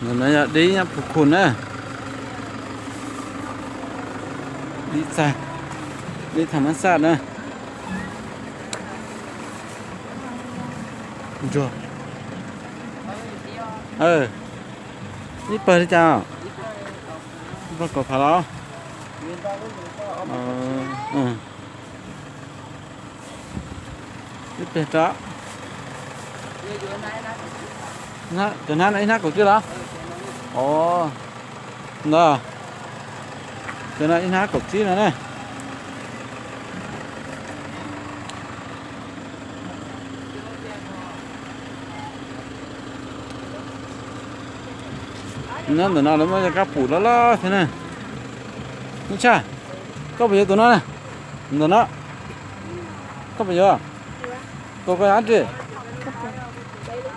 Ntawm no yog dib nyob Phu Khu na. Dib txag, dib tham mab xaj na. Ntsuag. Ib pawg li cas? Ib pawg kaum phav los? Ib pawg rau. Cov hnab no ib hnab kaum tsib los? Ntawd, cov no ib hnab kaum tsib no ne. Nyob ntawm no lawv muaj cov kab pum loj loj thiab na. Nub Tshaj, koj puas yuav tus no na? Ntawm no, koj puas yuav? Tus koj yuav dab tsi?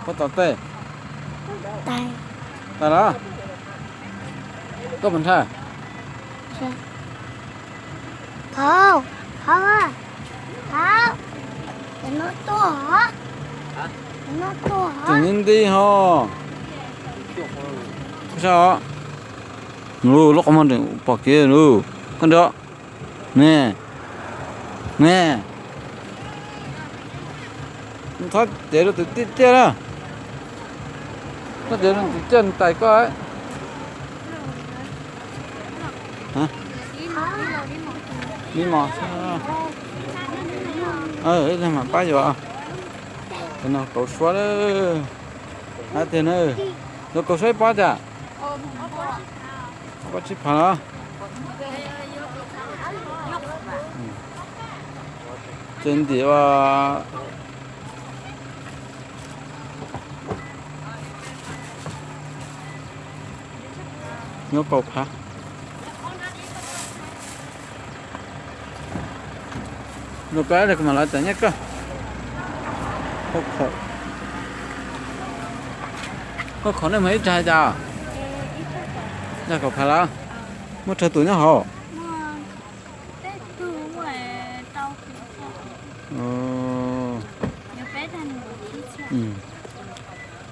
Koj tom tes. Tais los? Koj puas ntshai? Thaum, thaum, thaum, cov no tuaj, cov no tuaj. Tseem nti nti ho. Kuv saib os. Lub qhov muag tseem pom kev lawm. Koj nrog. Ne, ne. Txhob cev rau tus ciaj ciaj na. Txhob cev rau tus ciaj tais koj. Ib mos, ib leeg mam pab yuav. Cov no kaus suab lawm. Hab tiag na. Yuav kaus suab ib pob cas? Ob pob tsib phav los? Ces ntim ua nyuaj kaus phav. Nug koj es kuv mam los txais nyiaj koj. Hauv khaum, hauv khaum nej muag ib tsag cas? Ib tsag kaum phav los? Muaj tsawg tus nyob hauv?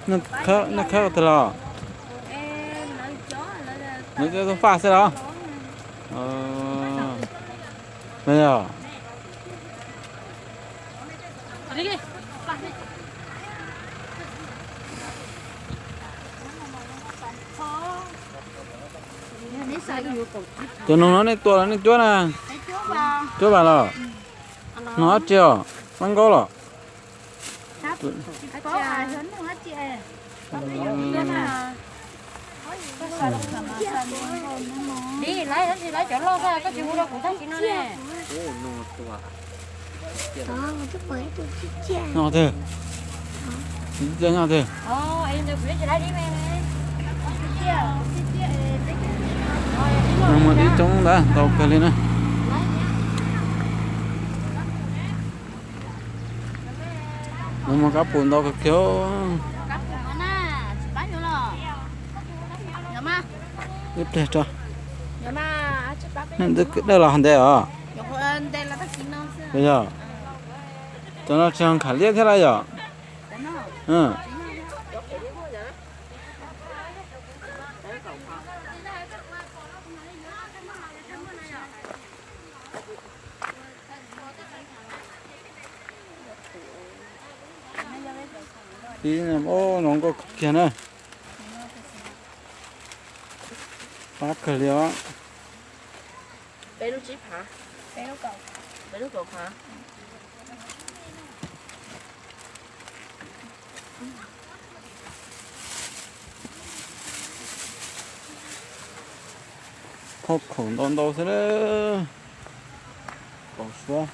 Nej khawb tag los? Lawv coj tuaj faj xwb los? Yog. Cov noog no nej tua los nej cuab na? Cuab vas los? Noog dab tsi os? Pab nkaub los? Nyob twg? Nyob twg? Nws muaj dib coob ntawd ntau kawg li na. Nws muaj kab pum ntau kawg kiag. Ib pliag tso. Dawj los ntev os. Yog, cov no tsis yog nkham liab thiab lawm yom? Ib, o, zoo nkauj kiag na. Qab kawg li os. Hauv khaum ntau ntau xwb na. Kaus suab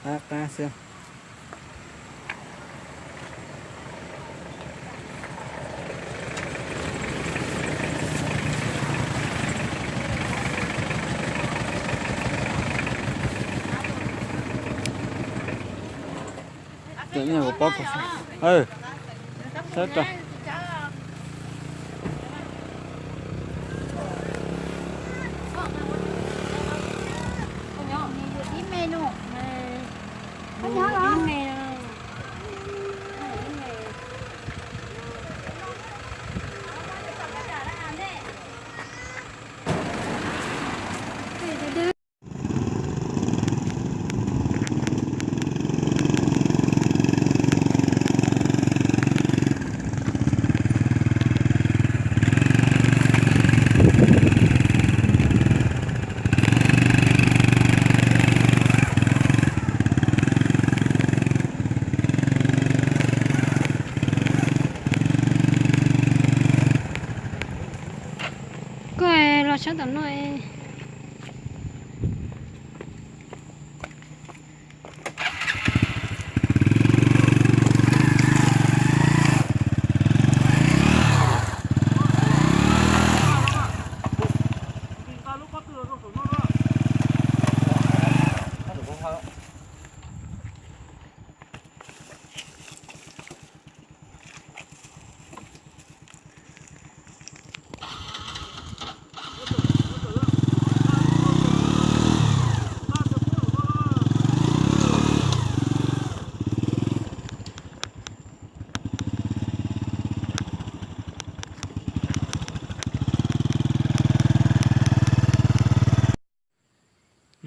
qab qab xwb. Saib ra. Sab tom no.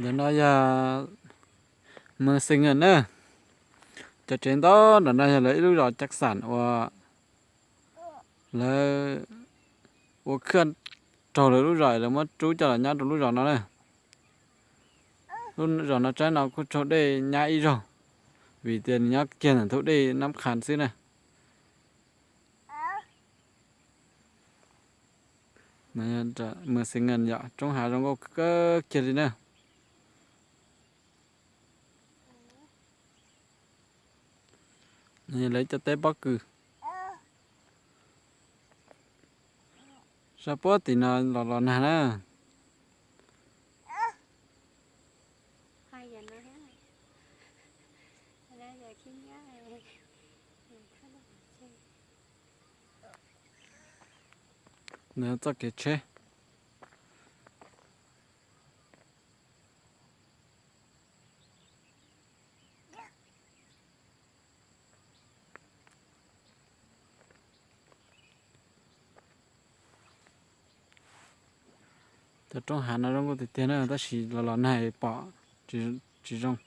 Ntawm no yog Mws Xees Nws na. Cov tsev ntau ntawm no yog lawv ib lub zos Cab Xam uas lawv ua khaj raug lawv lub zos, lawv muab rub coj los nyob rau lub zos no na. Lub zos no tsaib no kuj raug dej nyab ib zaug, vim tias nws nyob kiag ntawm ntug dej Nab Qhas xwb na. Mws Xees Nws yog roob hav zoo nkauj kawg kiag li na. Lawv cov teb pob kws sab puag tim no los los nag na. Nws txoj kev tsheb. Cov roob hav no zoo nkauj tiag tiag na, tab sis los los nag pom tsis zoo.